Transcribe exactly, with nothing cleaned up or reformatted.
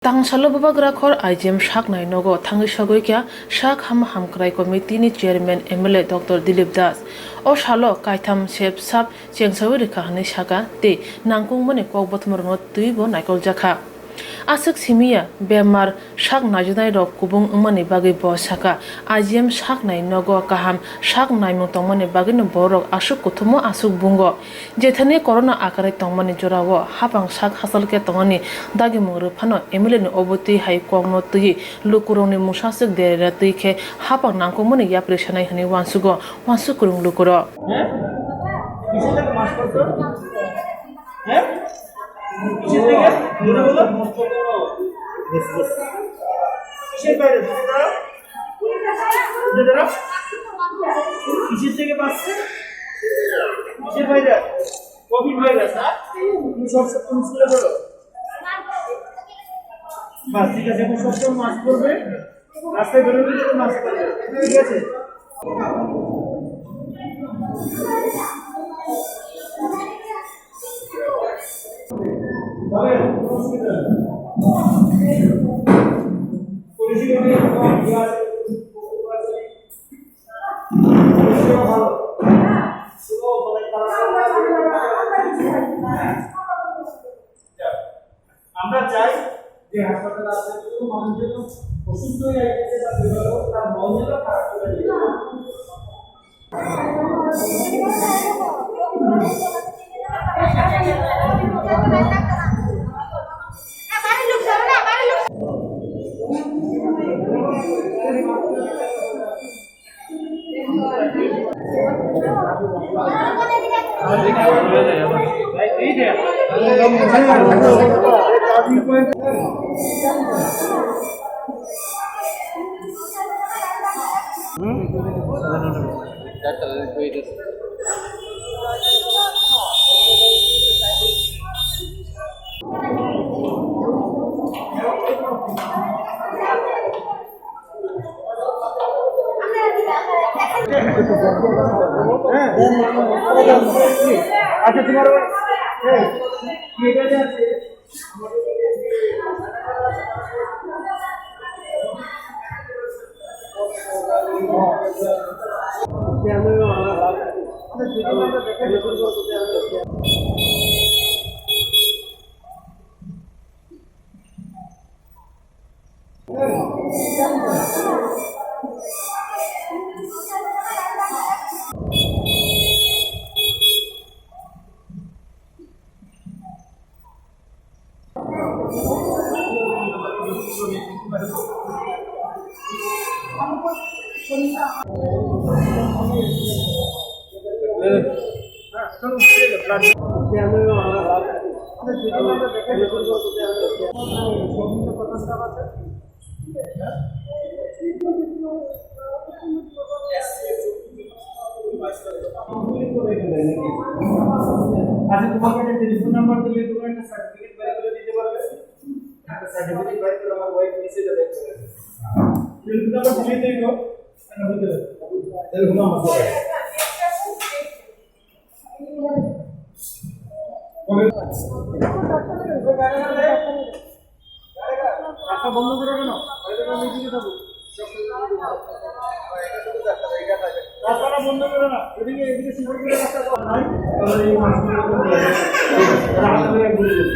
Tangsalo Bubagrakhor I G M saknai nogo thangwi sogwi kha sak ham hamkrai committee ni chairman M L A Doctor Dilip Das. O salo kaitham sep sap chengsawi rwkha hwnwi sakha tei nangkukmani kokbothomrokno twibo naikoljak kha. Aswk simiya bemar sak naijwnairok kubung wngmani bagwi bo sakha, I G M saknai nogo kaham sak naimung tongmani bagwino borok aswk kuthumo aswk bungo. Jethani corona akarwi tongmani jorao hapang sak hachal khe tongnani dagimung rw phano M L A ni obo twi hai kokno twiwi lukurokni mungsa swk derera twi khe hapang nangkukmani yapri sanai hwnwi uansugo uansuk kwrwng lukurok. কিসের থেকে পাচ্ছে? কিসের virus? Covid virus, না? তুমি সব, তুমি স্কুলে পড়ো। বাস, ঠিক আছে, এখন সবসময় মাস্ক পরবে, রাস্তায় বেরোলে কিন্তু মাস্ক পরবে, ঠিক আছে? তাহলে অসুবিধা নেই। পুলিশি গাড়ি, আমরা চাই যে হাসপাতালে আসলে কোনো মানুষ যেন অসুস্থ হয়ে গেছে, তার পরিবার হোক, তার মন যেন খারাপ করে দিয়ে। আচ্ছা, তোমার আচ্ছা, তোমার কাছে টেলিফোন নাম্বার দিলে তুমি একটা সার্টিফিকেট বার করে দিতে পারবে? একটা সার্টিফিকেট বার করে আমার ওয়াইফ নিচে যাবে। টেলিফোন নাম্বার দিলে তো এই গো, একটা বুঝতে পারবে। টেলিফোন নাম্বার দিলে। রাস্তা বন্ধ করে কেন? রাস্তাটা বন্ধ করে না, এদিকে, এদিকে সুন্দর করে রাস্তা করা নাই। তাহলে এই মাছগুলো রাস্তা থেকে ঘুরে যাবে।